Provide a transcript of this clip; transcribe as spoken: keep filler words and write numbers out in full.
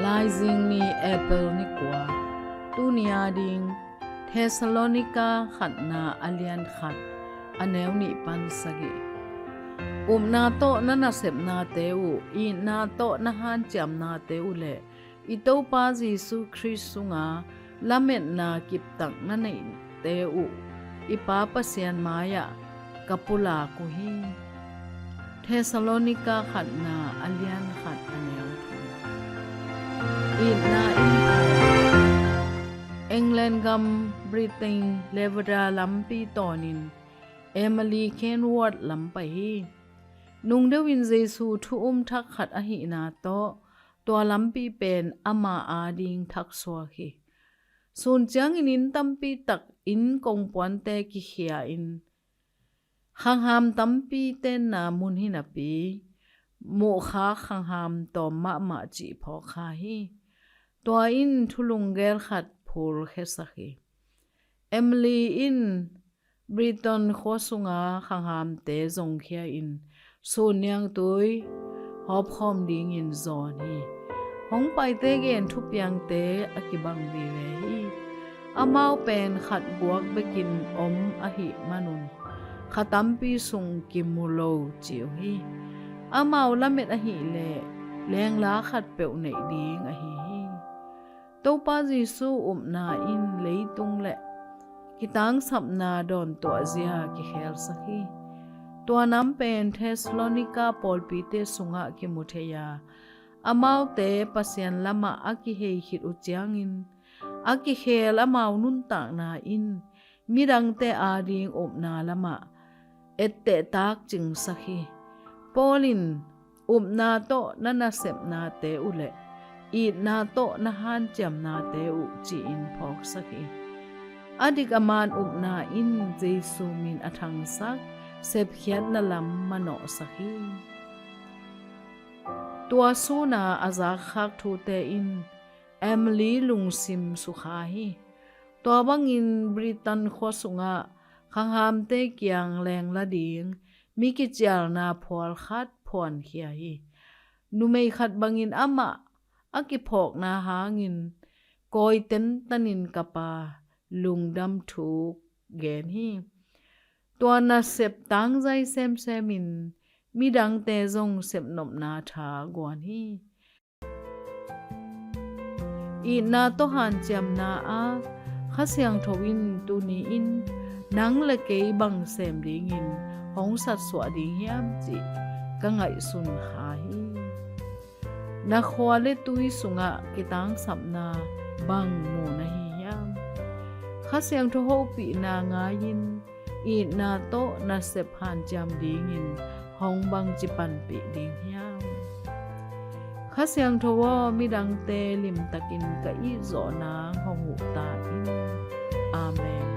Laizing ni, April ni kua. Tuni ading Thessalonika khatna a lian khat, a neu nih pan sagih. Upna tawh na nasepnate uh, itna tawh na hanciamnate uh le i Topa Jesu Khrist sunga lametna kiptak na neihte uh i Pa Pasian mai-ah ka pulak uh hi. Thessalonika khatna a lian khat, a neu thum. Itna in England gam, Britain, Lavender lampi tawnin Emily Kenworth lam pai hi. Nung deuhin Jesu thu um thak khat ahihna tawh tua lampi pen ama ading thaksuak hi. Sun ciangin inn tampi tak in kongpuante kikhia in, khangham tampi tenna mun hi napi, muhkhak khangham tawm mahmah cih phawk kha hi. Tua in thulunggel khat phulkhiasak hi. Emily in Britain khua sunga khanghamte zongkhia in sun niangtui hawpkhawm dingin zawn hi. Hong paite gen thupiangte a kibang vive hi. Amau pen khat guak bekin om ahih manun kha tampi sung kimu lo ci uh hi. Amau lamet ahih leh lengla khatpeuh neih ding ahi hi. Topa Jesu upna in leitung le kitangsapna dawntuahzia kikhelsak hi. Tua nam pen Thessalonika pawlpite sungah kimu thei a, amaute Pasian lamah a kihei khit uh ciangin a kikhel amau nuntakna in midangte ading upna lamah ettehtak cingsak hi. Paul in upna tawh na nasepnate uh le itna tawh na hanciamnate uh ci-in phawksak hi. A dik a man upna in Jesu min a thangsak sepkhiatna lam manawhsak hi. Tua suna a zakkhak thute in Emily lungsim sukha hi. Tua bangin Britain khua sungah khanghamte kiang lengla ding mi kicialna phual khat phuankhia hi. Numei khat bangin amah a kiphawkna hangin kawi tentenin kap a lungdam thuk gen hi. Tua nasep tangzai semsem in midangte zong sepnopna tha guan hi. Itna tawh hanciamna ah Kha Siangtho in tuni-in nang le kei bang sem dingin hong satsuah ding hiam cih ka ngaihsun kha hi. Na khua le tui sungah kitangsapna bang mu na hi hiam? Kha Siangtho hopihna ngai-in itna tawh nasep hanciam dingin hong bangci panpih ding hiam? Kha Siangtho aw, midangte limtakin ka itzawh nang hong huh ta in. Amen.